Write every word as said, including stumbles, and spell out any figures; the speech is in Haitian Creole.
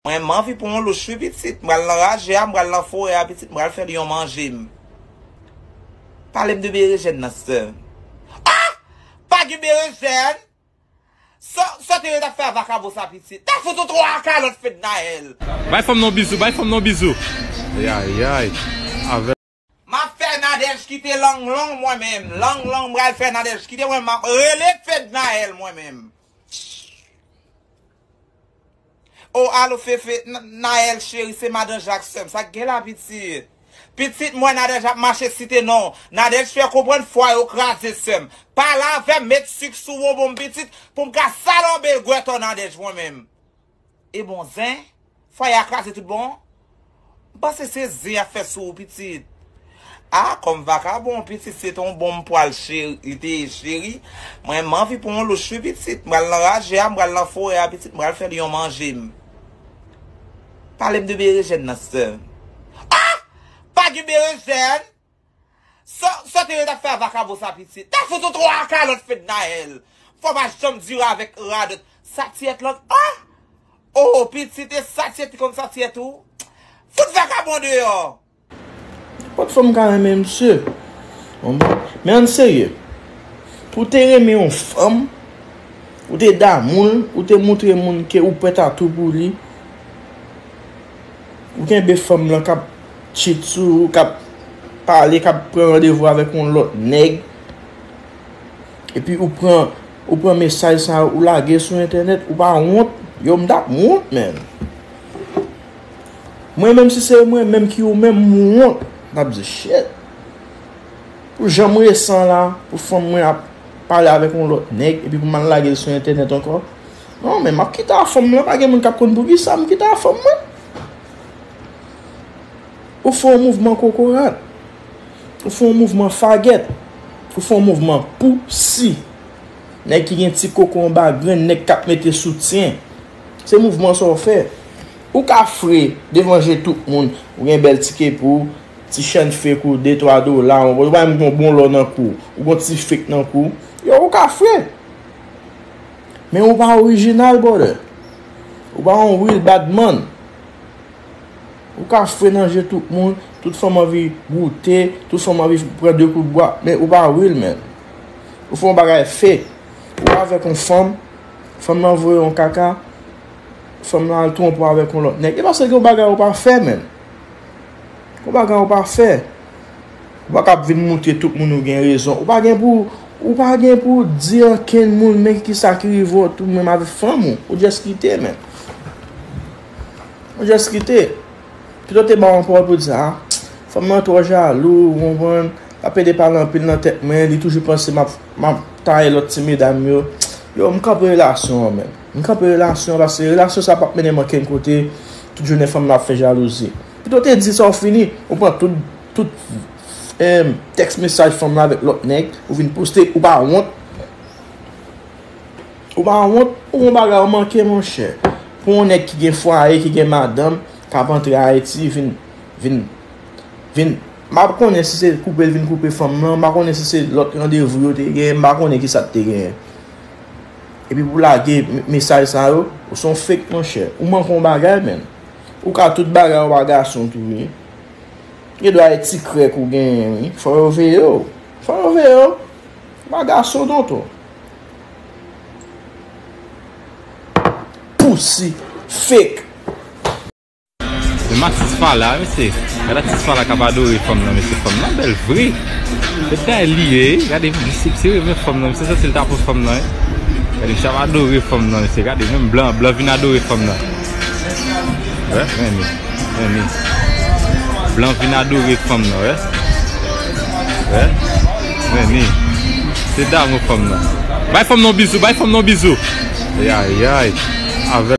Mwen, m anvi pran yon louch wi pitit. M pral nan raje a, m pral nan forè a pitit, m pral fè lyon manje m. Pale m de berejèn nan, sè. Ah! Pa gen berejèn? Sa, sa te ret ap fè a vakabon sa pitit. Te fout ou twa kalòt Fednaelle. Bay fanm nan bizou, bay fanm nan bizou. Ayayay. Avè M ap fè Nadège kite lang long mwen menm. Lang long m pral fè Nadège kite mwen, m ap rele Fednaelle mwen menm. O, alo Fefe, N-, Naël cheri, se madan Jak sè m. Sa k gen la pitit? Pitit mwen Nadège ap mache site non. Nadège fè konprann fwa yo kraze sè m. Pale avè m, met sik sou bonbon m pitit, pou m ka salanbe gwètò Nadège mwen menm. E bon zen, fwaye a kraze tout bon. M panse se zen y ap fè sou ou pitit. A, kòm vakabon pitit se te yon bon m pral cheri, li te ye cheri. Mwen m anvi pran yon louch wi pitit. M pral nan raje a, m pral nan forè a pitit, m pral fè lyon manje m. Pale m de berejèn nan sè. Ah! Pa gen berejèn? Sa, sa te ret ap fè a vakabon sa pitit. Te fout ou twa kalòt Fednaelle. Fò pa janm dire avèk radòt. Sa tiyèt lòt. Ah! Oh, pitit, e sa tiyèt li konn sa tiyèt ou. Fout vakabon deyò. Nenpòt fanm ka renmen misye. Bon, bon. Men ann serye. Pou te renmen yon fanm, ou te damou l, ou te moutre moun ke ou prèt a tou pou li. Ou kenbe fanm lan k ap cheat sou ou, k ap pale, k ap pran randevou avèk yon lòt nèg. Epi ou pran, ou pran mesaj sa yo, ou lage sou entènèt, ou pa wont? Yo, m t ap wont, menn. Mwen menm, si se mwen menm ki ou menm, m wont. M t ap di, shit. Pou jan m resan la, pou fanm mwen ap pale avèk yon lòt nèg, epi pou m al lage l sou entènèt ankò. Non, men m ap kite a fanm lan, pa gen moun k ap konn poukisa m kite a fanm mwen. Ou fè yon mouvman kokorat. Ou fè yon mouvman fagèt. Ou fè yon mouvman pousi. Nèg ki gen ti koko anba grenn, nèg k ap mete soutyen. Se mouvman sa w fè. Ou ka fre devan je tout moun. Ou gen bèl ti kepi w, ti chèn fake ou, de twa dola, ou pa menm gen yon bon lò nan kou, ou gen yon ti fake nan kou. Yo, ou ka fre. Men ou pa orijinal, brother. Ou pa yon real bad man. Ou ka fre nan je tout moun, tout fanm anvi goute, tout fanm anvi pran de kout bwa, men ou pa real, man. Ou fè yon bagay fake. Ou avèk yon fanm, fanm nan voye yon kaka, fanm nan al twonpe w avèk yon lòt nèg. E paske gen yon bagay ou pa fè, man. Gen yon bagay ou pa fè. Ou pa kab vin moutre tout moun ou gen rezon. Ou pa gen pou, ou pa gen pou di ankenn moun, men kisa ki rive w tou menm avèk fanm ou. Ou just kite, man. Ou just kite. Pito te ba w yon pawòl pou di, a, fanm nan twò jalou, ou konprann? L ap pede pale anpil nan tèt mwen, li toujou panse m ap, m ap taye lòt ti medam yo. Yo, m kanpe relasyon an, man. M kanpe relasyon an, paske relasyon sa p ap mennen m ankenn kote. Tout jounen fanm nan ap fè jalouzi. Pito te di sa w fini, ou pran tout, tout, em, tèks mesaj fanm nan avèk lòt nèg, ou vin poste, ou pa wont. Ou pa wont, ou gon bagay ou manke, monchè. Pou yon nèg ki gen fwaye, ki gen madanm, k ap antre Ayiti, vin, vin, vin. M pa konnen si se koupe l vin koupe fanm nan, m pa konnen si se lòt randevou yo te genyen, m pa konnen kisa t te genyen. Epi pou lage m-, mesaj sa yo, ou se yon fake, monchè. Ou manke yon bagay, menn. Ou ka tout bagay, ou pa gason tou, wi. Gen dwa e ti krèk ou genyen, wi. Fò yo veye w. Fò yo veye w. Ou pa gason, tonton. Pousi. Fake. Men atis Fala, mesye. Gade atis Fala k ap adore fanm nan, mesye. Fanm nan bèl vre. Se dèyè li ye, gade, misye, misye renmen fanm nan, misye santi l ta pran fanm nan, wi. Gade, misye ap adore fanm nan, mesye. Gade, menm blan, blan vin adore fanm nan. Wè, renmen, renmen. Blan vin adore fanm nan, wè. Wè, renmen. Se damou fanm nan. Bay fanm nan bizou, bay fanm nan bizou. Ayayay. Avè